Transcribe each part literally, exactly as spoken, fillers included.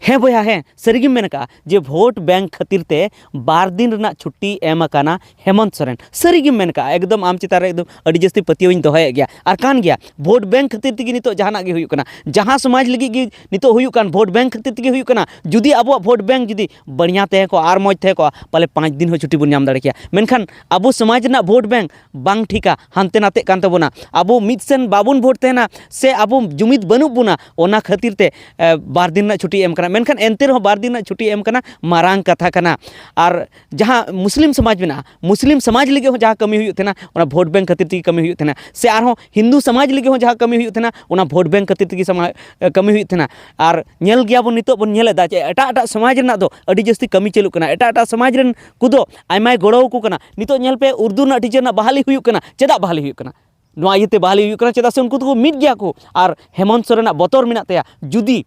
ᱦᱮᱸ ᱵᱚᱭᱦᱟ, ᱦᱮᱸ, ᱥᱟᱹᱨᱤᱜᱮᱢ ᱢᱮᱱ ᱠᱟᱜᱼᱟ ᱡᱮ ᱵᱷᱳᱴ ᱵᱮᱝᱠ ᱠᱷᱟᱹᱛᱤᱨ ᱛᱮ ᱵᱟᱨ ᱫᱤᱱ ᱨᱮᱱᱟᱜ ᱪᱷᱩᱴᱤ ᱮᱢ ᱟᱠᱟᱱᱟ ᱦᱮᱢᱚᱱᱛ ᱥᱚᱨᱮᱱ᱾ ᱥᱟᱹᱨᱤᱜᱮᱢ ᱢᱮᱱ ᱠᱟᱜᱼᱟ, ᱮᱠᱫᱚᱢ ᱟᱢ ᱪᱮᱛᱟᱱ ᱨᱮ ᱮᱠᱫᱚᱢ ᱟᱹᱰᱤ ᱡᱟᱹᱥᱛᱤ ᱯᱟᱹᱛᱭᱟᱹᱣ ᱤᱧ ᱫᱚᱦᱚᱭᱮᱫ ᱜᱮᱭᱟ᱾ ᱟᱨ ᱠᱟᱱ ᱜᱮᱭᱟ, ᱵᱷᱳᱴ ᱵᱮᱝᱠ ᱠᱷᱟᱹᱛᱤᱨ ᱛᱮᱜᱮ ᱱᱤᱛᱚᱜ ᱡᱟᱦᱟᱱᱟᱜ ᱜᱮ ᱦᱩᱭᱩᱜ ᱠᱟᱱᱟ᱾ ᱡᱟᱦᱟᱸ ᱥᱚᱢᱟᱡᱽ ᱞᱟᱹᱜᱤᱫ ᱜᱮ ᱱᱤᱛᱚᱜ ᱦᱩᱭᱩᱜ ᱠᱟᱱ, ᱵᱷᱳᱴ ᱵᱮᱝᱠ ᱠᱷᱟᱹᱛᱤᱨ ᱛᱮᱜᱮ ᱦᱩᱭᱩᱜ ᱠᱟᱱᱟ᱾ ᱡᱩᱫᱤ ᱟᱵᱚᱣᱟᱜ ᱵᱷᱳᱴ ᱵᱮᱝᱠ ᱡᱩᱫᱤ ᱵᱟᱹᱲᱤᱭᱟ ᱛᱟᱦᱮᱸ ᱠᱚᱜᱼᱟ, ᱟᱨ ᱢᱚᱡᱽ ᱛᱟᱦᱮᱸ ᱠᱚᱜᱼᱟ, ᱯᱟᱞᱮ ᱯᱟᱸᱪ ᱫᱤᱱ ᱦᱚᱸ ᱪᱷᱩᱴᱤ ᱵᱚᱱ ᱧᱟᱢ ᱫᱟᱲᱮ ᱠᱮᱭᱟ᱾ ᱢᱮᱱᱠᱷᱟᱱ ᱟᱵᱚ ᱥᱚᱢᱟᱡᱽ ᱨᱮᱱᱟᱜ ᱵᱷᱳᱴ ᱵᱮᱝᱠ ᱵᱟᱝ ᱴᱷᱤᱠᱟ, ᱦᱟᱱᱛᱮ ᱱᱟᱛᱮᱜ ᱠᱟᱱ ᱛᱟᱵᱚᱱᱟ᱾ ᱟᱵᱚ ᱢᱤᱫ ᱥᱮᱱ ᱵᱟᱵᱚᱱ ᱵᱷᱳᱴ ᱛᱟᱦᱮᱱᱟ, ᱥᱮ ᱟᱵᱚ ᱡᱩᱢᱤᱫ ᱵᱟᱹᱱᱩᱜ ᱵᱚᱱᱟ, ᱚᱱᱟ ᱠᱷᱟᱹᱛᱤᱨ ᱛᱮ, ᱮ, ᱵᱟᱨ ᱫᱤᱱ ᱨᱮᱱᱟᱜ ᱪᱷᱩᱴᱤ ᱮᱢ ᱠᱟᱱᱟ᱾ ᱢᱮᱱᱠᱷᱟᱱ ᱮᱱᱛᱮ ᱨᱮᱦᱚᱸ ᱵᱟᱨ ᱫᱤᱱ ᱨᱮᱱᱟᱜ ᱪᱷᱩᱴᱤ ᱮᱢ ᱠᱟᱱᱟ, ᱢᱟᱨᱟᱝ ᱠᱟᱛᱷᱟ ᱠᱟᱱᱟ᱾ ᱟᱨ ᱡᱟᱦᱟᱸ ᱢᱩᱥᱞᱤᱢ ᱥᱚᱢᱟᱡᱽ ᱢᱮᱱᱟᱜᱼᱟ, ᱢᱩᱥᱞᱤᱢ ᱥᱚᱢᱟᱡᱽ ᱞᱟᱹᱜᱤᱫ ᱦᱚᱸ ᱡᱟᱦᱟᱸ ᱠᱟᱹᱢᱤ ᱦᱩᱭᱩᱜ ᱛᱟᱦᱮᱱᱟ, ᱚᱱᱟ ᱵᱷᱳᱴ ᱵᱮᱝᱠ ᱠᱷᱟᱹᱛᱤᱨ ᱛᱮᱜᱮ ᱠᱟᱹᱢᱤ ᱦᱩᱭᱩᱜ ᱛᱟᱦᱮᱱᱟ᱾ ᱥᱮ ᱟᱨᱦᱚᱸ ᱦᱤᱱᱫᱩ ᱥᱚᱢᱟᱡᱽ ᱞᱟᱹᱜᱤᱫ ᱦᱚᱸ ᱡᱟᱦᱟᱸ ᱠᱟᱹᱢᱤ ᱦᱩᱭᱩᱜ ᱛᱟᱦᱮᱱᱟ, ᱚᱱᱟ ᱵᱷᱳᱴ ᱵᱮᱝᱠ ᱠᱷᱟᱹᱛᱤᱨ ᱛᱮᱜᱮ ᱥᱚᱢᱟ-, ᱮ, ᱠᱟᱹᱢᱤ ᱦᱩᱭᱩᱜ ᱛᱟᱦᱮᱱᱟ᱾ ᱟᱨ ᱧᱮᱞ ᱜᱮᱭᱟᱵᱚᱱ, ᱱᱤᱛᱚᱜ ᱵᱚᱱ ᱧᱮᱞ ᱮᱫᱟ ᱡᱮ ᱮᱴᱟᱜ ᱮᱴᱟᱜ ᱥᱚᱢᱟᱡᱽ ᱨᱮᱱᱟᱜ ᱫᱚ ᱟᱹᱰᱤ ᱡᱟᱹᱥᱛᱤ ᱠᱟᱹᱢᱤ ᱪᱟᱹᱞᱩᱜ ᱠᱟᱱᱟ᱾ ᱮᱴᱟᱜ ᱮᱴᱟᱜ ᱥᱚᱢᱟᱡᱽ ᱨᱮᱱ ᱠᱚᱫᱚ ᱟᱭᱢᱟᱭ ᱜᱚᱲᱚ ᱟᱠᱚ ᱠᱟᱱᱟ᱾ ᱱᱤᱛᱚᱜ ᱧᱮᱞ ᱯᱮ, ᱩᱨᱫᱩ ᱨᱮᱱᱟᱜ ᱴᱤᱪᱟᱨ ᱨᱮᱱᱟᱜ ᱵᱟᱦᱟᱞᱤ ᱦᱩᱭᱩᱜ ᱠᱟᱱᱟ᱾ ᱪᱮᱫᱟᱜ ᱵᱟᱦᱟᱞᱤ ᱦᱩᱭᱩᱜ ᱠᱟᱱᱟ? ᱱᱚᱣᱟ ᱤᱭᱟᱹᱛᱮ ᱵᱟᱦᱟᱞᱤ ᱦᱩᱭᱩᱜ ᱠᱟᱱᱟ, ᱪᱮᱫᱟᱜ ᱥᱮ ᱩᱱᱠᱩ ᱫᱚᱠᱚ ᱢᱤᱫ ᱜᱮᱭᱟ ᱠᱚ᱾ ᱟᱨ ᱦᱮᱢᱚᱱᱛ ᱥᱚᱨᱮᱱᱟᱜ ᱵᱚᱛᱚᱨ ᱢᱮᱱᱟᱜ ᱛᱟᱭᱟ, ᱡᱩᱫᱤ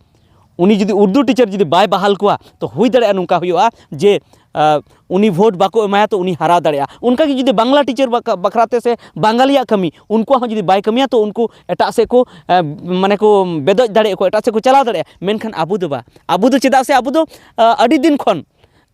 ᱩᱱᱤ ᱡᱩᱫᱤ ᱩᱨᱫᱩ ᱴᱤᱪᱟᱨ ᱡᱩᱫᱤ ᱵᱟᱭ ᱵᱟᱦᱟᱞ ᱠᱚᱣᱟ, ᱛᱚ ᱦᱩᱭ ᱫᱟᱲᱮᱭᱟᱜᱼᱟ ᱱᱚᱝᱠᱟ ᱦᱩᱭᱩᱜᱼᱟ ᱡᱮ, ᱟ, ᱩᱱᱤ ᱵᱷᱳᱴ ᱵᱟᱠᱚ ᱮᱢᱟᱭᱟ, ᱛᱚ ᱩᱱᱤ ᱦᱟᱨᱟᱣ ᱫᱟᱲᱮᱭᱟᱜᱼᱟ᱾ ᱚᱱᱠᱟᱜᱮ ᱡᱩᱫᱤ ᱵᱟᱝᱞᱟ ᱴᱤᱪᱟᱨ ᱵᱟᱠ-, ᱵᱟᱠᱷᱨᱟ ᱛᱮ ᱥᱮ ᱵᱟᱝᱜᱟᱞᱤᱭᱟᱜ ᱠᱟᱹᱢᱤ, ᱩᱱᱠᱩᱣᱟᱜ ᱦᱚᱸ ᱡᱩᱫᱤ ᱵᱟᱭ ᱠᱟᱹᱢᱤᱭᱟ, ᱛᱚ ᱩᱱᱠᱩ ᱮᱴᱟᱜ ᱥᱮᱫ ᱠᱚ, ᱟ, ᱢᱟᱱᱮ ᱠᱚ ᱵᱮᱫᱚᱡ ᱫᱟᱲᱮᱭᱟᱜᱼᱟ ᱠᱚ, ᱮᱴᱟᱜ ᱥᱮᱫ ᱠᱚ ᱪᱟᱞᱟᱣ ᱫᱟᱲᱮᱭᱟᱜᱼᱟ᱾ ᱢᱮᱱᱠᱷᱟᱱ ᱟᱵᱚ ᱫᱚ ᱵᱟ-, ᱟᱵᱚ ᱫᱚ ᱪᱮᱫᱟᱜ ᱥᱮ ᱟᱵᱚ ᱫᱚ, ᱟ, ᱟᱹᱰᱤ ᱫᱤᱱ ᱠᱷᱚᱱ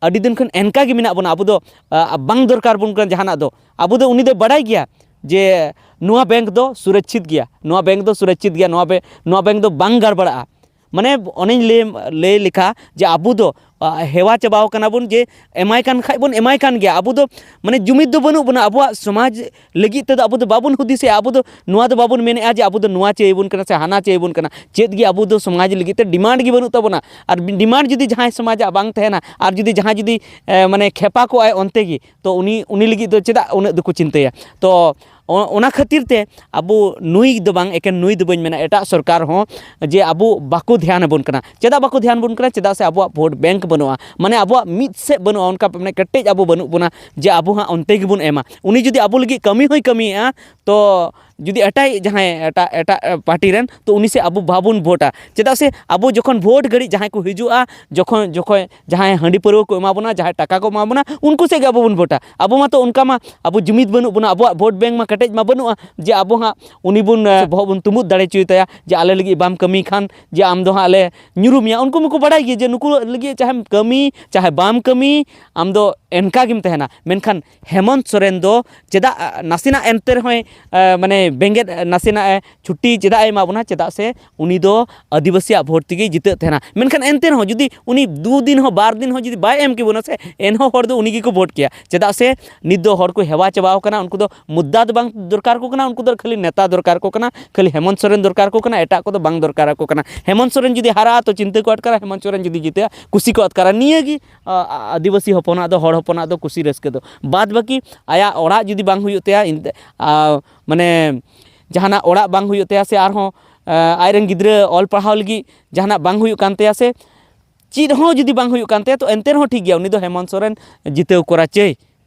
ᱟᱹᱰᱤ ᱫᱤᱱ ᱠᱷᱚᱱ ᱮᱱᱠᱟ ᱜᱮ ᱢᱮᱱᱟᱜ ᱵᱚᱱᱟ᱾ ᱟᱵᱚ ᱫᱚ, ᱟ, ᱵᱟᱝ ᱫᱚᱨᱠᱟᱨ ᱵᱚᱱ ᱠᱟᱱᱟ ᱡᱟᱦᱟᱱᱟᱜ ᱫᱚ᱾ ᱟᱵᱚ ᱫᱚ ᱩᱱᱤ ᱫᱚᱭ ᱵᱟᱰᱟᱭ ᱜᱮᱭᱟ ᱡᱮ ᱱᱚᱣᱟ ᱵᱮᱝᱠ ᱫᱚ ᱥᱩᱨᱚᱠᱪᱷᱤᱛ ᱜᱮᱭᱟ, ᱱᱚᱣᱟ ᱵᱮᱝᱠ ᱫᱚ ᱥᱩᱨᱚᱠᱪᱷᱤᱛ ᱜᱮᱭᱟ, ᱱᱚᱣᱟ ᱵᱮ-, ᱱᱚᱣᱟ ᱵᱮᱝᱠ ᱫᱚ ᱵᱟᱝ ᱜᱟᱲᱵᱟᱲᱟᱜᱼᱟ᱾ ᱢᱟᱱᱮ ᱚᱱᱮᱧ ᱞᱟᱹᱭ, ᱞᱟᱹᱭ ᱞᱮᱠᱟ ᱡᱮ ᱟᱵᱚ ᱫᱚ, ᱟ, ᱦᱮᱣᱟ ᱪᱟᱵᱟᱣ ᱠᱟᱱᱟ ᱵᱚᱱ ᱡᱮ ᱮᱢᱟᱭ ᱠᱟᱱ ᱠᱷᱟᱡ ᱵᱚᱱ ᱮᱢᱟᱭ ᱠᱟᱱ ᱜᱮᱭᱟ᱾ ᱟᱵᱚ ᱫᱚ ᱢᱟᱱᱮ ᱡᱩᱢᱤᱫ ᱫᱚ ᱵᱟᱹᱱᱩᱜ ᱵᱚᱱᱟ᱾ ᱟᱵᱚᱣᱟᱜ ᱥᱚᱢᱟᱡᱽ ᱞᱟᱹᱜᱤᱫ ᱛᱮᱫᱚ ᱟᱵᱚ ᱫᱚ ᱵᱟᱵᱚᱱ ᱦᱩᱫᱤᱥᱮᱜᱼᱟ᱾ ᱟᱵᱚ ᱫᱚ ᱱᱚᱣᱟ ᱫᱚ ᱵᱟᱵᱚᱱ ᱢᱮᱱᱮᱜᱼᱟ ᱡᱮ ᱟᱵᱚ ᱫᱚ ᱱᱚᱣᱟ ᱪᱟᱹᱭ ᱵᱚᱱ ᱠᱟᱱᱟ ᱥᱮ ᱦᱟᱱᱟ ᱪᱟᱹᱭ ᱵᱚᱱ ᱠᱟᱱᱟ᱾ ᱪᱮᱫ ᱜᱮ ᱟᱵᱚ ᱫᱚ ᱥᱚᱢᱟᱡᱽ ᱞᱟᱹᱜᱤᱫ ᱛᱮ ᱰᱤᱢᱟᱱᱰ ᱜᱮ ᱵᱟᱹᱱᱩᱜ ᱛᱟᱵᱚᱱᱟ᱾ ᱟᱨ ᱰᱤᱢᱟᱱᱰ ᱡᱩᱫᱤ ᱡᱟᱦᱟᱸᱭ ᱥᱚᱢᱟᱡᱟᱜ ᱵᱟᱝ ᱛᱟᱦᱮᱱᱟ, ᱟᱨ ᱡᱩᱫᱤ ᱡᱟᱦᱟᱸᱭ ᱡᱩᱫᱤ, ᱮ, ᱢᱟᱱᱮ ᱠᱷᱮᱯᱟ ᱠᱚᱜᱼᱟᱭ ᱚᱱᱛᱮ ᱜᱮ, ᱛᱚ ᱩᱱᱤ, ᱩᱱᱤ ᱞᱟᱹᱜᱤᱫ ᱫᱚ ᱪᱮᱫᱟᱜ ᱩᱱᱟᱹᱜ ᱫᱚᱠᱚ ᱪᱤᱱᱛᱟᱹᱭᱟ? ᱛᱚ ᱚ-, ᱚᱱᱟ ᱠᱷᱟᱹᱛᱤᱨ ᱛᱮ ᱟᱵᱚ ᱱᱩᱭ ᱫᱚ ᱵᱟᱝ, ᱮᱠᱮᱱ ᱱᱩᱭ ᱫᱚ ᱵᱟᱹᱧ ᱢᱮᱱᱟ, ᱮᱴᱟᱜ ᱥᱚᱨᱠᱟᱨ ᱦᱚᱸ ᱡᱮ ᱟᱵᱚ ᱵᱟᱠᱚ ᱫᱷᱮᱭᱟᱱ ᱟᱵᱚᱱ ᱠᱟᱱᱟ᱾ ᱪᱮᱫᱟᱜ ᱵᱟᱠᱚ ᱫᱷᱮᱭᱟᱱ ᱟᱵᱚᱱ ᱠᱟᱱᱟ? ᱪᱮᱫᱟᱜ ᱥᱮ ᱟᱵᱚᱣᱟᱜ ᱵᱷᱳᱴ ᱵᱮᱝᱠ ᱵᱟᱹᱱᱩᱜᱼᱟ, ᱢᱟᱱᱮ ᱟᱵᱚᱣᱟᱜ ᱢᱤᱫ ᱥᱮᱫ ᱵᱟᱹᱱᱩᱜᱼᱟ, ᱚᱱᱠᱟ ᱢᱟᱱᱮ ᱠᱮᱴᱮᱡ ᱟᱵᱚ ᱵᱟᱹᱱᱩᱜ ᱵᱚᱱᱟ ᱡᱮ ᱟᱵᱚ ᱦᱟᱸᱜ ᱚᱱᱛᱮ ᱜᱮᱵᱚᱱ ᱮᱢᱟ᱾ ᱩᱱᱤ ᱡᱩᱫᱤ ᱟᱵᱚ ᱞᱟᱹᱜᱤᱫ ᱠᱟᱹᱢᱤ ᱦᱚᱸᱭ ᱠᱟᱹᱢᱤᱭᱮᱫᱼᱟ, ᱛᱚ ᱡᱩᱫᱤ ᱮᱴᱟᱜ ᱡᱟᱦᱟᱸᱭ ᱮᱴᱟᱜ ᱮᱴᱟᱜ ᱯᱟᱨᱴᱤ ᱨᱮᱱ, ᱛᱚ ᱩᱱᱤ ᱥᱮ ᱟᱵᱚ ᱵᱟᱵᱚᱱ ᱵᱷᱳᱴᱟ᱾ ᱪᱮᱫᱟᱜ ᱥᱮ ᱟᱵᱚ ᱡᱚᱠᱷᱚᱱ ᱵᱷᱳᱴ ᱜᱷᱟᱹᱲᱤᱡ ᱡᱟᱦᱟᱸᱭ ᱠᱚ ᱦᱤᱡᱩᱜᱼᱟ, ᱡᱚᱠᱷᱚᱱ ᱡᱚᱠᱷᱚᱱ ᱡᱟᱦᱟᱸᱭ ᱦᱟᱺᱰᱤ ᱯᱟᱹᱨᱣᱟᱹ ᱠᱚ ᱮᱢᱟ ᱵᱚᱱᱟ, ᱡᱟᱦᱟᱸᱭ ᱴᱟᱠᱟ ᱠᱚ ᱮᱢᱟ ᱵᱚᱱᱟ, ᱩᱱᱠᱩ ᱥᱮᱫ ᱜᱮ ᱟᱵᱚ ᱵᱚᱱ ᱵᱷᱳᱴᱟ᱾ ᱟᱵᱚ ᱢᱟᱛᱚ ᱚᱱᱠᱟ ᱢᱟ ᱟᱵᱚ ᱡᱩᱢᱤᱫ ᱵᱟᱹᱱᱩᱜ ᱵᱚᱱᱟ, ᱟᱵᱚᱣᱟᱜ ᱵᱷᱳᱴ ᱵᱮᱝᱠ ᱢᱟ ᱠᱮᱴᱮᱡ ᱢᱟ ᱵᱟᱹᱱᱩᱜᱼᱟ ᱡᱮ ᱟᱵᱚ ᱦᱟᱸᱜ ᱩᱱᱤ ᱵᱚᱱ ᱮ, ᱵᱚᱦᱚᱜ ᱵᱚᱱ ᱛᱩᱢᱩᱫ ᱫᱟᱲᱮ ᱦᱚᱪᱚᱭ ᱛᱟᱭᱟ ᱡᱮ ᱟᱞᱮ ᱞᱟᱹᱜᱤᱫ ᱵᱟᱢ ᱠᱟᱹᱢᱤ ᱠᱷᱟᱱ ᱡᱮ ᱟᱢ ᱫᱚ ᱦᱟᱸᱜ ᱞᱮ ᱧᱩᱨᱩ ᱢᱮᱭᱟ᱾ ᱩᱱᱠᱩ ᱢᱟᱠᱚ ᱵᱟᱲᱟᱭ ᱜᱮ ᱡᱮ ᱱᱩᱠᱩ ᱞᱟᱹᱜᱤᱫ ᱪᱟᱦᱮᱢ ᱠᱟᱹᱢᱤ ᱪᱟᱦᱮ ᱵᱟᱢ ᱠᱟᱹᱢᱤ, ᱟᱢ ᱫᱚ ᱮᱱᱠᱟ ᱜᱮᱢ ᱛᱟᱦᱮᱱᱟ᱾ ᱢᱮᱱᱠᱷᱟᱱ ᱦᱮᱢᱚᱱᱛ ᱥᱚᱨᱮᱱ ᱫᱚ ᱪᱮᱫᱟᱜ ᱟ, ᱱᱟᱥᱮᱱᱟᱜ ᱮᱱᱛᱮ ᱨᱮᱦᱚᱸᱭ ᱟ, ᱢᱟᱱᱮ ᱵᱮᱸᱜᱮᱫ ᱟ, ᱱᱟᱥᱮᱱᱟᱜ ᱮ ᱪᱷᱩᱴᱤ ᱪᱮᱫᱟᱜ ᱮ ᱮᱢᱟ ᱵᱚᱱᱟ? ᱪᱮᱫᱟᱜ ᱥᱮ ᱩᱱᱤ ᱫᱚ ᱟᱹᱫᱤᱵᱟᱹᱥᱤᱭᱟᱜ ᱵᱷᱳᱴ ᱛᱮᱜᱮ ᱡᱤᱛᱟᱹᱜ ᱛᱟᱦᱮᱱᱟ᱾ ᱢᱮᱱᱠᱷᱟᱱ ᱮᱱᱛᱮ ᱨᱮᱦᱚᱸ ᱡᱩᱫᱤ ᱩᱱᱤ ᱫᱩ ᱫᱤᱱ ᱦᱚᱸ ᱵᱟᱨ ᱫᱤᱱ ᱦᱚᱸ ᱡᱩᱫᱤ ᱵᱟᱭ ᱮᱢ ᱠᱮᱵᱚᱱᱟ ᱥᱮ, ᱮᱱᱦᱚᱸ ᱦᱚᱲ ᱫᱚ ᱩᱱᱤ ᱜᱮᱠᱚ ᱵᱷᱳᱴ ᱠᱮᱭᱟ᱾ ᱪᱮᱫᱟᱜ ᱥᱮ ᱱᱤᱛ ᱫᱚ ᱦᱚᱲ ᱠᱚ ᱦᱮᱣᱟ ᱪᱟᱵᱟᱣ ᱠᱟᱱᱟ, ᱩᱱᱠᱩ ᱫᱚ ᱢᱩᱫᱽᱫᱟ ᱫᱚ ᱵᱟᱝ ᱫᱚᱨᱠᱟᱨ ᱠᱚ ᱠᱟᱱᱟ, ᱩᱱᱠᱩ ᱫᱚ ᱠᱷᱟᱹᱞᱤ ᱱᱮᱛᱟ ᱫᱚᱨᱠᱟᱨ ᱠᱚ ᱠᱟᱱᱟ, ᱠᱷᱟᱹᱞᱤ ᱦᱮᱢᱚᱱᱛ ᱥᱚᱨᱮᱱ ᱫᱚᱨᱠᱟᱨ ᱠᱚ ᱠᱟᱱᱟ, ᱮᱴᱟᱜ ᱠᱚᱫᱚ ᱵᱟᱝ ᱫᱚᱨᱠᱟᱨ ᱟᱠᱚ ᱠᱟᱱᱟ᱾ ᱦᱮᱢᱚᱱᱛ ᱥᱚᱨᱮᱱ ᱡᱩᱫᱤ ᱦᱟᱨᱟᱜᱼᱟ ᱛᱚ ᱪᱤᱱᱛᱟᱹ ᱠᱚ ᱟᱴᱠᱟᱨᱟ, ᱦᱮᱢᱚᱱᱛ ᱥᱚᱨᱮᱱ ᱡᱩᱫᱤ ᱡᱤᱛᱟᱹᱜᱼᱟ ᱠᱩᱥᱤ ᱠᱚ ᱟᱴᱠᱟᱨᱟ᱾ ᱱᱤᱭᱟᱹ ᱜᱮ ᱟ, ᱟ, ᱟᱹᱫᱤᱵᱟᱹᱥᱤ ᱦᱚᱯᱚᱱᱟᱜ ᱫᱚ, ᱦᱚᱲ ᱦᱚᱯᱚᱱᱟᱜ ᱫᱚ ᱠᱩᱥᱤ ᱨᱟᱹᱥᱠᱟᱹ ᱫᱚ᱾ ᱵᱟᱫ ᱵᱟᱹᱠᱤ ᱟᱭᱟᱜ ᱚᱲᱟᱜ ᱡᱩᱫᱤ ᱵᱟᱝ ᱦᱩᱭᱩᱜ ᱛᱟᱭᱟ, ᱤᱱᱛᱮ, ᱟ, ᱢᱟᱱᱮ ᱡᱟᱦᱟᱱᱟᱜ ᱚᱲᱟᱜ ᱵᱟᱝ ᱦᱩᱭᱩᱜ ᱛᱟᱭᱟ ᱥᱮ ᱟᱨᱦᱚᱸ ᱟ, ᱟᱡᱨᱮᱱ ᱜᱤᱫᱽᱨᱟᱹ ᱚᱞ ᱯᱟᱲᱦᱟᱣ ᱞᱟᱹᱜᱤᱫ ᱡᱟᱦᱟᱱᱟᱜ ᱵᱟᱝ ᱦᱩᱭᱩᱜ ᱠᱟᱱ ᱛᱟᱭᱟ ᱥᱮ ᱪᱮᱫ ᱦᱚᱸ ᱡᱩᱫᱤ ᱵᱟᱝ ᱦᱩᱭᱩᱜ ᱠᱟᱱ ᱛᱟᱭᱟ, ᱛᱚ ᱮᱱᱛᱮ ᱨᱮᱦᱚᱸ ᱴᱷᱤᱠ ᱜᱮᱭᱟ, ᱩᱱᱤ ᱫᱚ ᱦᱮᱢᱚᱱᱛ ᱥᱚᱨᱮᱱ ᱡᱤᱛᱟᱹᱣ ᱠᱚᱨᱟ ᱪᱟᱹᱭ᱾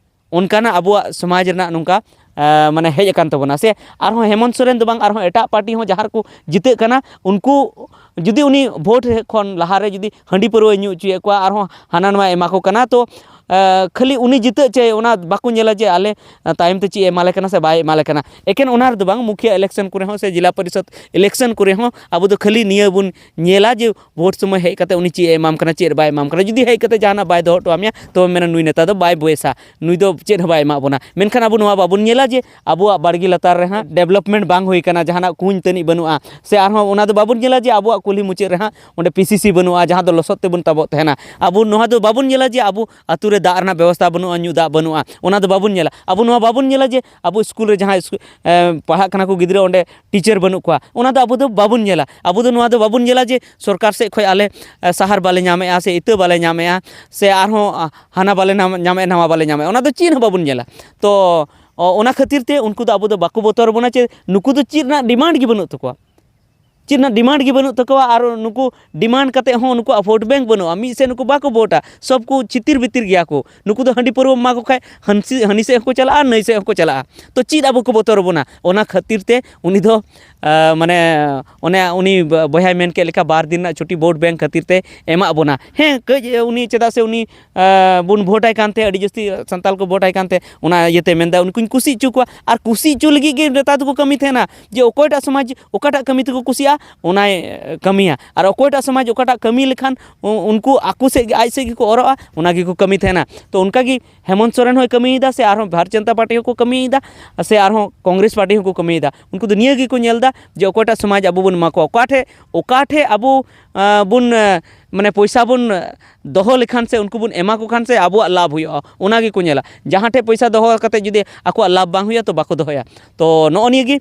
ᱚᱱᱠᱟᱱᱟᱜ ᱟᱵᱚᱣᱟᱜ ᱥᱚᱢᱟᱡᱽ ᱨᱮᱱᱟᱜ ᱱᱚᱝᱠᱟ ᱟ, ᱢᱟᱱᱮ ᱦᱮᱡ ᱟᱠᱟᱱ ᱛᱟᱵᱚᱱᱟ᱾ ᱥᱮ ᱟᱨᱦᱚᱸ ᱦᱮᱢᱚᱱᱛ ᱥᱚᱨᱮᱱ ᱫᱚ ᱵᱟᱝ, ᱟᱨᱦᱚᱸ ᱮᱴᱟᱜ ᱯᱟᱨᱴᱤ ᱦᱚᱸ ᱡᱟᱦᱟᱸ ᱨᱮᱠᱚ ᱡᱤᱛᱟᱹᱜ ᱠᱟᱱᱟ, ᱩᱱᱠᱩ ᱡᱩᱫᱤ ᱩᱱᱤ ᱵᱷᱳᱴ ᱠᱷᱚᱱ ᱞᱟᱦᱟᱨᱮ ᱡᱩᱫᱤ ᱦᱟᱺᱰᱤ ᱯᱟᱹᱨᱣᱟᱹᱭ ᱧᱩ ᱦᱚᱪᱚᱭᱮᱫ ᱠᱚᱣᱟ, ᱟᱨᱦᱚᱸ ᱦᱟᱱᱟ ᱱᱚᱣᱟ ᱮᱢᱟ ᱠᱚ ᱠᱟᱱᱟ, ᱛᱚ ᱟ, ᱠᱷᱟᱹᱞᱤ ᱩᱱᱤ ᱡᱤᱛᱟᱹᱜ ᱪᱟᱹᱭ, ᱚᱱᱟ ᱵᱟᱠᱚ ᱧᱮᱞᱟ ᱡᱮ ᱟᱞᱮ ᱛᱟᱭᱚᱢ ᱛᱮ ᱪᱮᱫ ᱮ ᱮᱢᱟᱞᱮ ᱠᱟᱱᱟ ᱥᱮ ᱵᱟᱭ ᱮᱢᱟᱞᱮ ᱠᱟᱱᱟ᱾ ᱮᱠᱮᱱ ᱚᱱᱟ ᱨᱮᱫᱚ ᱵᱟᱝ, ᱢᱩᱠᱷᱤᱭᱟᱹ ᱤᱞᱮᱠᱥᱚᱱ ᱠᱚᱨᱮ ᱦᱚᱸ ᱥᱮ ᱡᱮᱞᱟ ᱯᱚᱨᱤᱥᱚᱫᱽ ᱤᱞᱮᱠᱥᱚᱱ ᱠᱚᱨᱮ ᱦᱚᱸ ᱟᱵᱚ ᱫᱚ ᱠᱷᱟᱹᱞᱤ ᱱᱤᱭᱟᱹ ᱵᱚᱱ ᱧᱮᱞᱟ ᱡᱮ ᱵᱷᱳᱴ ᱥᱚᱢᱚᱭ ᱦᱮᱡ ᱠᱟᱛᱮ ᱩᱱᱤ ᱪᱮᱫ ᱮ ᱮᱢᱟᱢ ᱠᱟᱱᱟ, ᱪᱮᱫ ᱵᱟᱭ ᱮᱢᱟᱢ ᱠᱟᱱᱟ᱾ ᱡᱩᱫᱤ ᱦᱮᱡ ᱠᱟᱛᱮ ᱡᱟᱦᱟᱱᱟᱜ ᱵᱟᱭ ᱫᱚᱦᱚ ᱦᱚᱴᱚ ᱟᱢᱮᱭᱟ, ᱛᱚᱵᱮ ᱢᱮᱱᱟ ᱱᱩᱭ ᱱᱮᱛᱟ ᱫᱚ ᱵᱟᱭ ᱵᱚᱭᱮᱥᱟ, ᱱᱩᱭ ᱫᱚ ᱪᱮᱫ ᱦᱚᱸ ᱵᱟᱭ ᱮᱢᱟᱜ ᱵᱚᱱᱟ᱾ ᱢᱮᱱᱠᱷᱟᱱ ᱟᱵᱚ ᱱᱚᱣᱟ ᱵᱟᱵᱚᱱ ᱧᱮᱞᱟ ᱡᱮ ᱟᱵᱚᱣᱟᱜ ᱵᱟᱲᱜᱮ ᱞᱟᱛᱟᱨ ᱨᱮ ᱦᱟᱸᱜ ᱰᱮᱵᱷᱞᱚᱯᱢᱮᱱᱴ ᱵᱟᱝ ᱦᱩᱭ ᱠᱟᱱᱟ, ᱡᱟᱦᱟᱱᱟᱜ ᱠᱩᱧ ᱛᱟᱹᱱᱤᱡ ᱵᱟᱹᱱᱩᱜᱼᱟ, ᱥᱮ ᱟᱨᱦᱚᱸ ᱚᱱᱟ ᱫᱚ ᱵᱟᱵᱚᱱ ᱧᱮᱞᱟ ᱡᱮ ᱟᱵᱚᱣᱟᱜ ᱠᱩᱞᱦᱤ ᱢᱩᱪᱟᱹᱫ ᱨᱮ ᱦᱟᱸᱜ ᱚᱸᱰᱮ ᱯᱤ ᱥᱤ ᱥᱤ ᱵᱟᱹᱱᱩᱜᱼᱟ, ᱡᱟᱦᱟᱸ ᱫᱚ ᱞᱚᱥᱚᱫ ᱛᱮᱵᱚᱱ ᱛᱟᱵᱚᱜ ᱛᱟᱦᱮᱱᱟ᱾ ᱟᱵᱚ ᱱᱚᱣᱟ ᱫᱚ ᱵᱟᱵᱚᱱ ᱧᱮᱞᱟ ᱡᱮ ᱟᱵᱚ ᱟᱹᱛᱩ ᱨᱮ ᱫᱟᱜ ᱨᱮᱱᱟᱜ ᱵᱮᱵᱚᱥᱛᱷᱟ ᱵᱟᱹᱱᱩᱜᱼᱟ, ᱧᱩ ᱫᱟᱜ ᱵᱟᱹᱱᱩᱜᱼᱟ, ᱚᱱᱟ ᱫᱚ ᱵᱟᱵᱚᱱ ᱧᱮᱞᱟ᱾ ᱟᱵᱚ ᱱᱚᱣᱟ ᱵᱟᱵᱚᱱ ᱧᱮᱞᱟ ᱡᱮ ᱟᱵᱚ ᱥᱠᱩᱞ ᱨᱮ ᱡᱟᱦᱟᱸᱭ ᱥᱠᱩ-, ᱮ, ᱯᱟᱲᱦᱟᱜ ᱠᱟᱱᱟ ᱠᱚ ᱜᱤᱫᱽᱨᱟᱹ, ᱚᱸᱰᱮ ᱴᱤᱪᱟᱨ ᱵᱟᱹᱱᱩᱜ ᱠᱚᱣᱟ, ᱚᱱᱟ ᱫᱚ ᱟᱵᱚ ᱫᱚ ᱵᱟᱵᱚᱱ ᱧᱮᱞᱟ᱾ ᱟᱵᱚ ᱫᱚ ᱱᱚᱣᱟ ᱫᱚ ᱵᱟᱵᱚᱱ ᱧᱮᱞᱟ ᱡᱮ ᱥᱚᱨᱠᱟᱨ ᱥᱮᱫ ᱠᱷᱚᱱ ᱟᱞᱮ, ᱮ, ᱥᱟᱦᱟᱨ ᱵᱟᱞᱮ ᱧᱟᱢᱮᱜᱼᱟ ᱥᱮ ᱤᱛᱟᱹ ᱵᱟᱞᱮ ᱧᱟᱢᱮᱜᱼᱟ ᱥᱮ ᱟᱨᱦᱚᱸ, ᱟ, ᱦᱟᱱᱟ ᱵᱟᱞᱮ ᱧᱟᱢ-, ᱧᱟᱢᱮᱜᱼᱟ, ᱱᱟᱣᱟ ᱵᱟᱞᱮ ᱧᱟᱢᱮᱜᱼᱟ, ᱚᱱᱟ ᱫᱚ ᱪᱮᱫ ᱦᱚᱸ ᱵᱟᱵᱚᱱ ᱧᱮᱞᱟ᱾ ᱛᱚ, ᱚ-, ᱚᱱᱟ ᱠᱷᱟᱹᱛᱤᱨ ᱛᱮ ᱩᱱᱠᱩ ᱫᱚ ᱟᱵᱚ ᱫᱚ ᱵᱟᱠᱚ ᱵᱚᱛᱚᱨ ᱵᱚᱱᱟ ᱡᱮ ᱱᱩᱠᱩ ᱫᱚ ᱪᱮᱫ ᱨᱮᱱᱟᱜ ᱰᱤᱢᱟᱱᱰ ᱜᱮ ᱵᱟᱹᱱᱩᱜ ᱛᱟᱠᱚᱣᱟ᱾ ᱪᱮᱫ ᱨᱮᱱᱟᱜ ᱰᱤᱢᱟᱱᱰ ᱜᱮ ᱵᱟᱹᱱᱩᱜ ᱛᱟᱠᱚᱣᱟ᱾ ᱟᱨ ᱱᱩᱠᱩ ᱰᱤᱢᱟᱱᱰ ᱠᱟᱛᱮ ᱦᱚᱸ ᱱᱩᱠᱩᱣᱟᱜ ᱵᱷᱳᱴ ᱵᱮᱝᱠ ᱵᱟᱹᱱᱩᱜᱼᱟ᱾ ᱢᱤᱫ ᱥᱮᱫ ᱱᱩᱠᱩ ᱵᱟᱠᱚ ᱵᱷᱳᱴᱟ, ᱥᱚᱵ ᱠᱚ ᱪᱷᱤᱛᱤᱨ ᱵᱤᱛᱤᱨ ᱜᱮᱭᱟ ᱠᱚ᱾ ᱱᱩᱠᱩ ᱫᱚ ᱦᱟᱺᱰᱤ ᱯᱟᱹᱨᱣᱟᱹ ᱮᱢᱟ ᱠᱚ ᱠᱷᱟᱡ ᱦᱟᱹᱱᱥᱤ-, ᱦᱟᱹᱱᱤ ᱥᱮᱫ ᱦᱚᱸᱠᱚ ᱪᱟᱞᱟᱜᱼᱟ, ᱱᱟᱹᱭ ᱥᱮᱫ ᱦᱚᱸᱠᱚ ᱪᱟᱞᱟᱜᱼᱟ᱾ ᱛᱚ ᱪᱮᱫ ᱟᱵᱚ ᱠᱚ ᱵᱚᱛᱚᱨ ᱟᱵᱚᱱᱟ? ᱚᱱᱟ ᱠᱷᱟᱹᱛᱤᱨ ᱛᱮ ᱩᱱᱤ ᱫᱚ, ᱟ, ᱢᱟᱱᱮ ᱚᱱᱮ ᱩᱱᱤ ᱵᱚᱭᱦᱟᱭ ᱢᱮᱱ ᱠᱮᱫ ᱞᱮᱠᱟ, ᱵᱟᱨ ᱫᱤᱱ ᱨᱮᱱᱟᱜ ᱪᱷᱩᱴᱤ ᱵᱷᱳᱴ ᱵᱮᱝᱠ ᱠᱷᱟᱹᱛᱤᱨ ᱛᱮ ᱮᱢᱟᱜ ᱵᱚᱱᱟ᱾ ᱦᱮᱸ, ᱠᱟᱹᱡ ᱩᱱᱤ, ᱪᱮᱫᱟᱜ ᱥᱮ ᱩᱱᱤ, ᱟ, ᱵᱚᱱ ᱵᱷᱳᱴ ᱟᱭ ᱠᱟᱱᱛᱮ, ᱟᱹᱰᱤ ᱡᱟᱹᱥᱛᱤ ᱥᱟᱱᱛᱟᱞ ᱠᱚ ᱵᱷᱳᱴ ᱟᱭ ᱠᱟᱱᱛᱮ, ᱚᱱᱟ ᱤᱭᱟᱹᱛᱮ ᱢᱮᱱᱫᱟ ᱩᱱᱠᱩᱧ ᱠᱩᱥᱤ ᱦᱚᱪᱚ ᱠᱚᱣᱟ᱾ ᱟᱨ ᱠᱩᱥᱤ ᱦᱚᱪᱚ ᱞᱟᱹᱜᱤᱫ ᱜᱮ ᱱᱮᱛᱟ ᱫᱚᱠᱚ ᱠᱟᱹᱢᱤ ᱛᱟᱦᱮᱱᱟ, ᱡᱮ ᱚᱠᱚᱭᱴᱟᱜ ᱥᱚᱢᱟᱡᱽ ᱚᱠᱟᱴᱟᱜ ᱠᱟᱹᱢᱤ ᱛᱮᱠᱚ ᱠᱩᱥᱤᱭᱟᱜᱼᱟ, ᱚᱱᱟᱭ, ᱮ, ᱠᱟᱹᱢᱤᱭᱟ᱾ ᱟᱨ ᱚᱠᱚᱭᱴᱟᱜ ᱥᱚᱢᱟᱡᱽ ᱚᱠᱟᱴᱟᱜ ᱠᱟᱹᱢᱤ ᱞᱮᱠᱷᱟᱱ ᱩ-, ᱩᱱᱠᱩ ᱟᱠᱚ ᱥᱮᱫ ᱜᱮ, ᱟᱡ ᱥᱮᱫ ᱜᱮᱠᱚ ᱚᱨᱚᱜᱼᱟ, ᱚᱱᱟ ᱜᱮᱠᱚ ᱠᱟᱹᱢᱤ ᱛᱟᱦᱮᱱᱟ᱾ ᱛᱚ ᱚᱱᱠᱟ ᱜᱮ ᱦᱮᱢᱚᱱᱛ ᱥᱚᱨᱮᱱ ᱦᱚᱸᱭ ᱠᱟᱹᱢᱤᱭᱮᱫᱟ, ᱥᱮ ᱟᱨᱦᱚᱸ ᱵᱷᱟᱨᱚᱛ ᱡᱚᱱᱚᱛᱟ ᱯᱟᱨᱴᱤ ᱦᱚᱸᱠᱚ ᱠᱟᱹᱢᱤᱭᱮᱫᱟ, ᱥᱮ ᱟᱨᱦᱚᱸ ᱠᱚᱝᱜᱨᱮᱥ ᱯᱟᱨᱴᱤ ᱦᱚᱸᱠᱚ ᱠᱟᱹᱢᱤᱭᱮᱫᱟ᱾ ᱩᱱᱠᱩ ᱫᱚ ᱱᱤᱭᱟᱹ ᱜᱮᱠᱚ ᱧᱮᱞ ᱮᱫᱟ ᱡᱮ ᱚᱠᱚᱭᱴᱟᱜ ᱥᱚᱢᱟᱡᱽ ᱟᱵᱚ ᱵᱚᱱ ᱮᱢᱟ ᱠᱚᱣᱟ, ᱚᱠᱟ ᱴᱷᱮᱡ, ᱚᱠᱟ ᱴᱷᱮᱡ ᱟᱵᱚ, ᱟ, ᱵᱚᱱ, ᱟ, ᱢᱟᱱᱮ ᱯᱚᱭᱥᱟ ᱵᱚᱱ, ᱟ, ᱫᱚᱦᱚ ᱞᱮᱠᱷᱟᱱ ᱥᱮ ᱩᱱᱠᱩ ᱵᱚᱱ ᱮᱢᱟ ᱠᱚ ᱠᱷᱟᱱ ᱥᱮ ᱟᱵᱚᱣᱟᱜ ᱞᱟᱵᱷ ᱦᱩᱭᱩᱜᱼᱟ, ᱚᱱᱟ ᱜᱮᱠᱚ ᱧᱮᱞᱟ᱾ ᱡᱟᱦᱟᱸ ᱴᱷᱮᱡ ᱯᱚᱭᱥᱟ ᱫᱚᱦᱚ ᱠᱟᱛᱮ ᱡᱩᱫᱤ ᱟᱠᱚᱣᱟᱜ ᱞᱟᱵᱷ ᱵᱟᱝ ᱦᱩᱭᱩᱜᱼᱟ, ᱛᱚ ᱵᱟᱠᱚ ᱫᱚᱦᱚᱭᱟ᱾ ᱛᱚ ᱱᱚᱜᱼᱚ ᱱᱤᱭᱟᱹ ᱜᱮ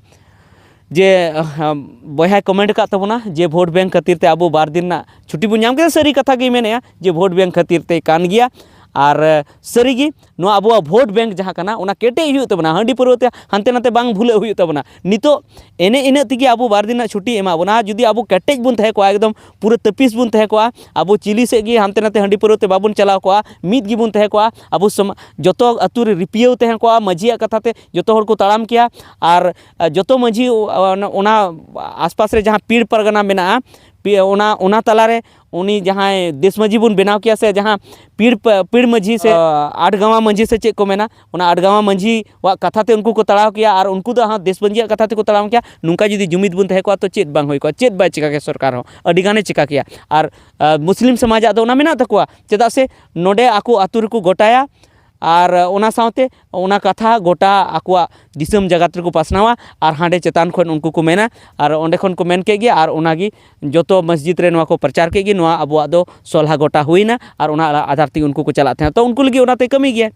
ᱡᱮ, ᱟᱦ, ᱵᱚᱭᱦᱟᱭ ᱠᱚᱢᱮᱱᱴ ᱟᱠᱟᱫ ᱛᱟᱵᱚᱱᱟ ᱡᱮ ᱵᱷᱳᱴ ᱵᱮᱝᱠ ᱠᱷᱟᱹᱛᱤᱨ ᱛᱮ ᱟᱵᱚ ᱵᱟᱨ ᱫᱤᱱ ᱨᱮᱱᱟᱜ ᱪᱷᱩᱴᱤ ᱵᱚᱱ ᱧᱟᱢ ᱠᱮᱫᱟ᱾ ᱥᱟᱹᱨᱤ ᱠᱟᱛᱷᱟ ᱜᱮᱭ ᱢᱮᱱᱮᱫᱼᱟ ᱡᱮ ᱵᱷᱳᱴ ᱵᱮᱝᱠ ᱠᱷᱟᱹᱛᱤᱨ ᱛᱮ ᱠᱟᱱ ᱜᱮᱭᱟ᱾ ᱟᱨ, ᱟᱦ, ᱥᱟᱹᱨᱤ ᱜᱮ ᱱᱚᱣᱟ ᱟᱵᱚᱣᱟᱜ ᱵᱷᱳᱴ ᱵᱮᱝᱠ ᱡᱟᱦᱟᱸ ᱠᱟᱱᱟ, ᱚᱱᱟ ᱠᱮᱴᱮᱡ ᱦᱩᱭᱩᱜ ᱛᱟᱵᱚᱱᱟ, ᱦᱟᱺᱰᱤ ᱯᱟᱹᱨᱣᱟᱹ ᱛᱮ ᱦᱟᱱᱛᱮ ᱱᱟᱛᱮ ᱵᱟᱝ ᱵᱷᱩᱞᱟᱹᱜ ᱦᱩᱭᱩᱜ ᱛᱟᱵᱚᱱᱟ᱾ ᱱᱤᱛᱚᱜ ᱮᱱᱮ ᱤᱱᱟᱹᱜ ᱛᱮᱜᱮ ᱟᱵᱚ ᱵᱟᱨ ᱫᱤᱱ ᱨᱮᱱᱟᱜ ᱪᱷᱩᱴᱤ ᱮᱢᱟ ᱵᱚᱱᱟ᱾ ᱡᱩᱫᱤ ᱟᱵᱚ ᱠᱮᱴᱮᱡ ᱵᱚᱱ ᱛᱟᱦᱮᱸ ᱠᱚᱜᱼᱟ, ᱮᱠᱫᱚᱢ ᱯᱩᱨᱟᱹ ᱛᱟᱹᱯᱤᱥ ᱵᱚᱱ ᱛᱟᱦᱮᱸ ᱠᱚᱜᱼᱟ, ᱟᱵᱚ ᱪᱤᱞᱤ ᱥᱮᱫ ᱜᱮ ᱦᱟᱱᱛᱮ ᱱᱟᱛᱮ ᱦᱟᱺᱰᱤ ᱯᱟᱹᱨᱣᱟᱹ ᱛᱮ ᱵᱟᱵᱚᱱ ᱪᱟᱞᱟᱣ ᱠᱚᱜᱼᱟ, ᱢᱤᱫ ᱜᱮᱵᱚᱱ ᱛᱟᱦᱮᱸ ᱠᱚᱜᱼᱟ, ᱟᱵᱚ ᱥᱚᱢᱟ-, ᱡᱚᱛᱚ ᱟᱹᱛᱩ ᱨᱮ ᱨᱤᱯᱤᱭᱟᱹᱣ ᱛᱟᱦᱮᱸ ᱠᱚᱜᱼᱟ, ᱢᱟᱹᱡᱷᱤᱭᱟᱜ ᱠᱟᱛᱷᱟ ᱛᱮ ᱡᱚᱛᱚ ᱦᱚᱲ ᱠᱚ ᱛᱟᱲᱟᱢ ᱠᱮᱭᱟ᱾ ᱟᱨ, ᱟ, ᱡᱚᱛᱚ ᱢᱟᱹᱡᱷᱤ, ᱚ-, ᱚᱱᱟ, ᱚᱱᱟ ᱟᱥᱯᱟᱥ ᱨᱮ ᱡᱟᱦᱟᱸ ᱯᱤᱲ ᱯᱟᱨᱜᱟᱱᱟ ᱢᱮᱱᱟᱜᱼᱟ, ᱯᱤ-, ᱚᱱᱟ, ᱚᱱᱟ ᱛᱟᱞᱟᱨᱮ ᱩᱱᱤ ᱡᱟᱦᱟᱸᱭ ᱫᱮᱥ ᱢᱟᱹᱡᱷᱤ ᱵᱚᱱ ᱵᱮᱱᱟᱣ ᱠᱮᱭᱟ, ᱥᱮ ᱡᱟᱦᱟᱸ ᱯᱤᱲ ᱯ-, ᱯᱤᱲ ᱢᱟᱹᱡᱷᱤ ᱥᱮ, ᱟ, ᱟᱴᱜᱟᱢᱟ ᱢᱟᱹᱡᱷᱤ ᱥᱮ ᱪᱮᱫ ᱠᱚ ᱢᱮᱱᱟ, ᱚᱱᱟ ᱟᱴᱜᱟᱢᱟ ᱢᱟᱹᱡᱷᱤᱣᱟᱜ ᱠᱟᱛᱷᱟ ᱛᱮ ᱩᱱᱠᱩ ᱠᱚ ᱛᱟᱲᱟᱣ ᱠᱮᱭᱟ ᱟᱨ ᱩᱱᱠᱩ ᱫᱚ ᱦᱟᱸᱜ ᱫᱮᱥ ᱢᱟᱹᱡᱷᱤᱭᱟᱜ ᱠᱟᱛᱷᱟ ᱛᱮᱠᱚ ᱛᱟᱲᱟᱢ ᱠᱮᱭᱟ᱾ ᱱᱚᱝᱠᱟ ᱡᱩᱫᱤ ᱡᱩᱢᱤᱫ ᱵᱚᱱ ᱛᱟᱦᱮᱸ ᱠᱚᱜᱼᱟ, ᱛᱚ ᱪᱮᱫ ᱵᱟᱝ ᱦᱩᱭ ᱠᱚᱜᱼᱟ? ᱪᱮᱫ ᱵᱟᱭ ᱪᱤᱠᱟ ᱠᱮᱭᱟ ᱥᱚᱨᱠᱟᱨ ᱦᱚᱸ? ᱟᱹᱰᱤ ᱜᱟᱱᱮ ᱪᱤᱠᱟ ᱠᱮᱭᱟ᱾ ᱟᱨ, ᱟ, ᱢᱩᱥᱞᱤᱢ ᱥᱚᱢᱟᱡᱟᱜ ᱫᱚ ᱚᱱᱟ ᱢᱮᱱᱟᱜ ᱛᱟᱠᱚᱣᱟ, ᱪᱮᱫᱟᱜ ᱥᱮ ᱱᱚᱰᱮ ᱟᱠᱚ ᱟᱹᱛᱩ ᱨᱮᱠᱚ ᱜᱚᱴᱟᱭᱟ᱾ ᱟᱨ ᱚᱱᱟ ᱥᱟᱶᱛᱮ ᱚᱱᱟ ᱠᱟᱛᱷᱟ ᱜᱚᱴᱟ ᱟᱠᱚᱣᱟᱜ ᱫᱤᱥᱚᱢ ᱡᱟᱠᱟᱛ ᱨᱮᱠᱚ ᱯᱟᱥᱱᱟᱣᱟ᱾ ᱟᱨ ᱦᱟᱸᱰᱮ ᱪᱮᱛᱟᱱ ᱠᱷᱚᱱ ᱩᱱᱠᱩ ᱠᱚ ᱢᱮᱱᱟ, ᱟᱨ ᱚᱸᱰᱮ ᱠᱷᱚᱱ ᱠᱚ ᱢᱮᱱ ᱠᱮᱫ ᱜᱮ, ᱟᱨ ᱚᱱᱟᱜᱮ ᱡᱚᱛᱚ ᱢᱚᱥᱡᱤᱫ ᱨᱮ ᱱᱚᱣᱟ ᱠᱚ ᱯᱨᱚᱪᱟᱨ ᱠᱮᱫ ᱜᱮ, ᱱᱚᱣᱟ ᱟᱵᱚᱣᱟᱜ ᱫᱚ ᱥᱚᱞᱦᱟ ᱜᱚᱴᱟ ᱦᱩᱭᱱᱟ᱾ ᱟᱨ ᱚᱱᱟ ᱟᱫᱷᱟᱨ ᱛᱮᱜᱮ ᱩᱱᱠᱩ ᱠᱚ ᱪᱟᱞᱟᱜ ᱛᱟᱦᱮᱸᱱᱟ᱾ ᱛᱚ ᱩᱱᱠᱩ ᱞᱟᱹᱜᱤᱫ ᱚᱱᱟᱛᱮ ᱠᱟᱹᱢᱤ ᱜᱮᱭᱟ᱾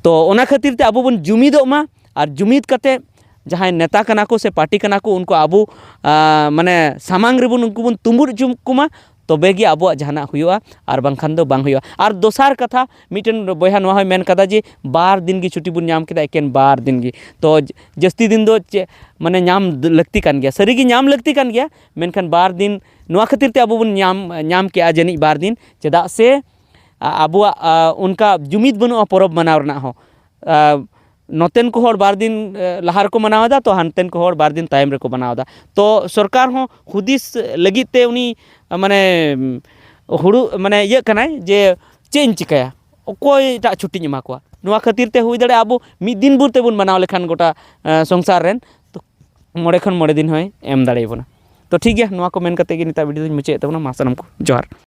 ᱛᱚ ᱚᱱᱟ ᱠᱷᱟᱹᱛᱤᱨ ᱛᱮ ᱟᱵᱚ ᱵᱚᱱ ᱡᱩᱢᱤᱫᱚᱜ ᱢᱟ, ᱟᱨ ᱡᱩᱢᱤᱫ ᱠᱟᱛᱮ ᱡᱟᱦᱟᱸᱭ ᱱᱮᱛᱟ ᱠᱟᱱᱟ ᱠᱚ ᱥᱮ ᱯᱟᱨᱴᱤ ᱠᱟᱱᱟ ᱠᱚ, ᱩᱱᱠᱩ ᱟᱵᱚ, ᱟ, ᱢᱟᱱᱮ ᱥᱟᱢᱟᱝ ᱨᱮᱵᱚᱱ ᱩᱱᱠᱩ ᱵᱚᱱ ᱛᱩᱢᱵᱩᱫ ᱦᱚᱪᱚ ᱠᱚᱢᱟ᱾ ᱛᱚᱵᱮ ᱜᱮ ᱟᱵᱚᱣᱟᱜ ᱡᱟᱦᱟᱱᱟᱜ ᱦᱩᱭᱩᱜᱼᱟ, ᱟᱨ ᱵᱟᱝᱠᱷᱟᱱ ᱫᱚ ᱵᱟᱝ ᱦᱩᱭᱩᱜᱼᱟ᱾ ᱟᱨ ᱫᱚᱥᱟᱨ ᱠᱟᱛᱷᱟ, ᱢᱤᱫᱴᱮᱱ ᱵᱚᱭᱦᱟ ᱱᱚᱣᱟ ᱦᱚᱸᱭ ᱢᱮᱱ ᱠᱟᱫᱟ ᱡᱮ ᱵᱟᱨ ᱫᱤᱱ ᱜᱮ ᱪᱷᱩᱴᱤ ᱵᱚᱱ ᱧᱟᱢ ᱠᱮᱫᱟ, ᱮᱠᱮᱱ ᱵᱟᱨ ᱫᱤᱱ ᱜᱮ, ᱛᱚ ᱡᱟᱹᱥᱛᱤ ᱫᱤᱱ ᱫᱚ ᱪᱮᱫ ᱢᱟᱱᱮ ᱧᱟᱢ ᱞᱟᱹᱠᱛᱤ ᱠᱟᱱ ᱜᱮᱭᱟ, ᱥᱟᱹᱨᱤᱜᱮ ᱧᱟᱢ ᱞᱟᱹᱠᱛᱤ ᱠᱟᱱ ᱜᱮᱭᱟ, ᱢᱮᱱᱠᱷᱟᱱ ᱵᱟᱨ ᱫᱤᱱ ᱱᱚᱣᱟ ᱠᱷᱟᱹᱛᱤᱨ ᱛᱮ ᱟᱵᱚ ᱵᱚᱱ ᱧᱟᱢ, ᱧᱟᱢ ᱠᱮᱜᱼᱟ ᱡᱟᱹᱱᱤᱡ ᱵᱟᱨ ᱫᱤᱱ, ᱪᱮᱫᱟᱜ ᱥᱮ ᱟ-, ᱟᱵᱚᱣᱟᱜ, ᱟ, ᱚᱱᱠᱟ ᱡᱩᱢᱤᱫ ᱵᱟᱹᱱᱩᱜᱼᱟ ᱯᱚᱨᱚᱵᱽ ᱢᱟᱱᱟᱣ ᱨᱮᱱᱟᱜ ᱦᱚᱸ᱾ ᱟ, ᱱᱚᱛᱮᱱ ᱠᱚ ᱦᱚᱲ ᱵᱟᱨ ᱫᱤᱱ, ᱮ, ᱞᱟᱦᱟ ᱨᱮᱠᱚ ᱢᱟᱱᱟᱣ ᱮᱫᱟ, ᱛᱚ ᱦᱟᱱᱛᱮᱱ ᱠᱚ ᱦᱚᱲ ᱵᱟᱨ ᱫᱤᱱ ᱛᱟᱭᱚᱢ ᱨᱮᱠᱚ ᱢᱟᱱᱟᱣ ᱮᱫᱟ᱾ ᱛᱚ ᱥᱚᱨᱠᱟᱨ ᱦᱚᱸ ᱦᱩᱫᱤᱥ ᱞᱟᱹᱜᱤᱫ ᱛᱮ ᱩᱱᱤ, ᱟ, ᱢᱟᱱᱮ, ᱩᱢ, ᱦᱩᱲᱩ, ᱢᱟᱱᱮ, ᱤᱭᱟᱹᱜ ᱠᱟᱱᱟᱭ ᱡᱮ ᱪᱮᱫ ᱤᱧ ᱪᱤᱠᱟᱹᱭᱟ, ᱚᱠᱚᱭᱴᱟᱜ ᱪᱷᱩᱴᱤᱧ ᱮᱢᱟ ᱠᱚᱣᱟ᱾ ᱱᱚᱣᱟ ᱠᱷᱟᱹᱛᱤᱨ ᱛᱮ ᱦᱩᱭ ᱫᱟᱲᱮᱭᱟᱜᱼᱟ ᱟᱵᱚ ᱢᱤᱫ ᱫᱤᱱ ᱵᱷᱳᱨ ᱛᱮᱵᱚᱱ ᱢᱟᱱᱟᱣ ᱞᱮᱠᱷᱟᱱ ᱜᱚᱴᱟ, ᱮ, ᱥᱚᱝᱥᱟᱨ ᱨᱮᱱ, ᱛᱚ ᱢᱚᱬᱮ ᱠᱷᱚᱱ ᱢᱚᱬᱮ ᱫᱤᱱ ᱦᱚᱸᱭ ᱮᱢ ᱫᱟᱲᱮᱭᱟᱵᱚᱱᱟ᱾ ᱛᱚ ᱴᱷᱤᱠ ᱜᱮᱭᱟ, ᱱᱚᱣᱟ ᱠᱚ ᱢᱮᱱ ᱠᱟᱛᱮ ᱜᱮ ᱱᱤᱛᱟᱜ ᱵᱷᱤᱰᱤᱭᱳ ᱫᱚᱧ ᱢᱩᱪᱟᱹᱫ ᱮᱫ ᱛᱟᱵᱚᱱᱟ᱾ ᱢᱟ ᱥᱟᱱᱟᱢ ᱠᱚ ᱡᱚᱦᱟᱨ᱾